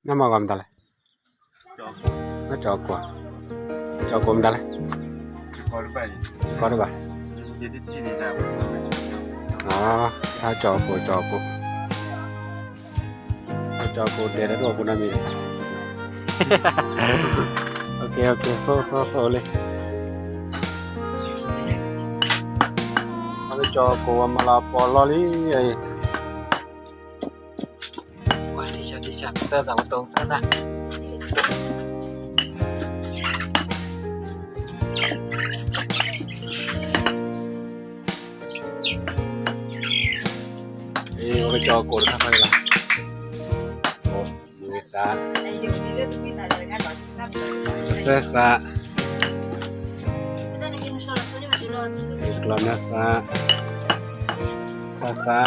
နမ့ၢ်ဂီၤမတၤလဲၣ်, နကၠီကိး, ကၠီကိးမတၤလဲၣ်, ကီတဘၣ်, အကၠီကိး, ကၠီကိး, ကၠီကိးဒဲးတအိၣ်ပူၤနီတမံၤ, ဖိဖိဖိလံ, အကၠီကိးဝဲမၤလၤပီၤလီၤလံ, ဝဲထံဆၢထံဆၢသၢသးဝဲတိၤသၢသၢ, အဝဲကၠီကိးတခါခါလီၤ, မုၢ်သး, ကစၢ်သး, ကျီၢ်နၢသး, သၢသး,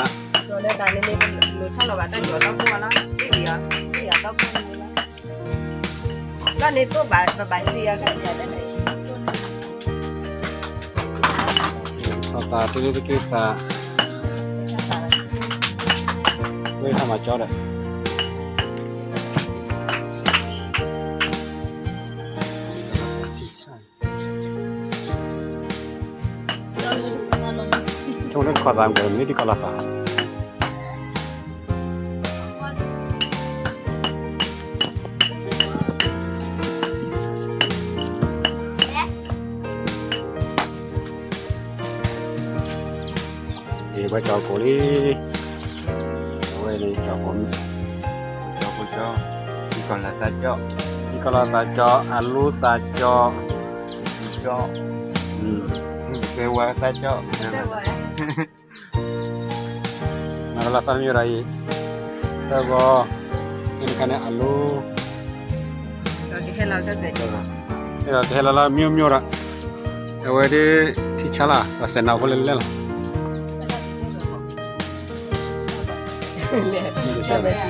လီၤန့ၣ်တိၢ်ဘၣ်ပဘၣ်စံးအီၤ, သၢသးတလ့တက့ၢ်သး, ဝဲဟးမၤကၠီဒီး ဆိလၢတခီသးမ့ၢ် မ့ၢ်တကီၢ်လီၤသး, အဝဲကၠီကိးလံ, အဝဲန့ၣ်ကၠီကိး, ကၠီကိးကၠီ, ထံကီၢ်လၢသးကၠီ, ထံကီၢ်လၢသးကၠီ, အလူသးကၠီ, ကၠီ, ကဲဝဲသးကၠီ, မၤလၢသးတမံၤဒီးအံၤ, သၢဂီၤ, မ့ၢ်တခါန့ၣ်အလူ ကဟဲလီၤလၢ မျိုးမျိုး ဒီး အဝဲဒၣ် ထံဆါလီၤ ပှၤစဲးနီၤဖိလၢလဲၣ်လီၤ. ထံဆါ ပှၤကၠီ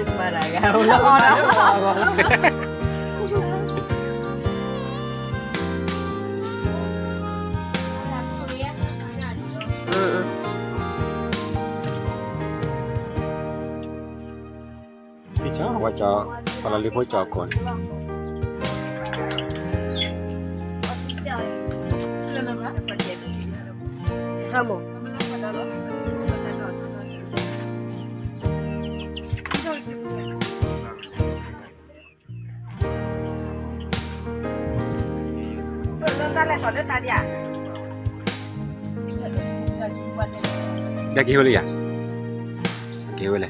ပှၤလီၤလံၤဖိကၠီကိးန့ၣ် ဒီးကဟ့ၣ်ဝဲလၢယၤ, ကဟ့ၣ်ဝဲလဲၣ်,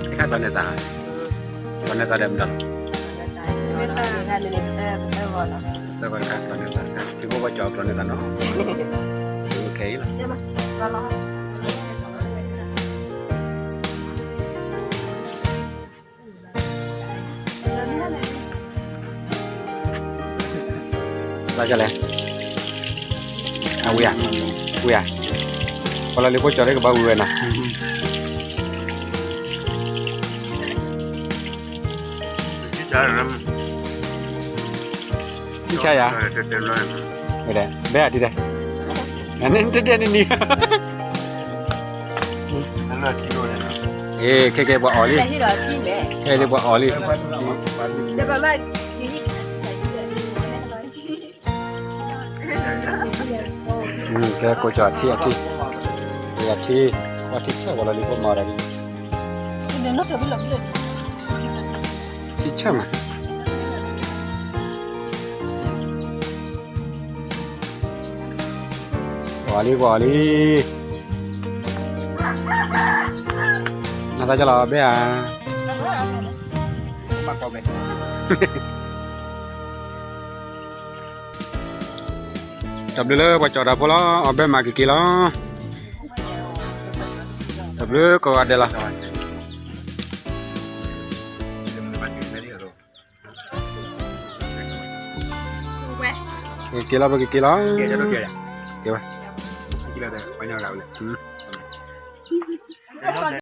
တခါကျီန့ၢ်သး, ကျီန့ၢ်သးဒီးမတၤလီၤ, သၢဂီၤတခါကျီန့ၢ်သးတခါ, ထံဖိကီၢ်ဖိကၠီကျီန့ၢ်သးနီၤ, ခဲအံၤလီၤ. ဘၣ်ဆၣ်လဲၣ်, အဝံၤဧါ, ဝံၤဧါ, ပှၤလီၤလံၤဖိကၠီဒၣ်ကဘၣ်ဝံၤဝဲနီၤ. ထံဆါယၤ, ဘဲအတံၤတဲ, နတတဲနံၤနံၤ, ခဲကဲပှၤအီၣ်လံ, ခဲကဲပှၤအီၣ်လံ, ကဲကိးကၠီထံအထံ, အထံ, ပှၤထံဆၢပှၤလီၤလံၤဖိမၤဒီး, ထံဆၢမး ပှၤလံ ပှၤလံ, နသးကလီၤဘဲဧါ, တၢ်ဘျုးလၢပှၤကၠီတၢ်ဖိလီၤ, အီၣ်ဘဲမၤကက့ၤလီၤ, တၢ်ဘျုးကိးဂၤဒဲးလီၤ. ကက့ၤလီၤ ပကက့ၤလီၤ, က့ၤဝဲ.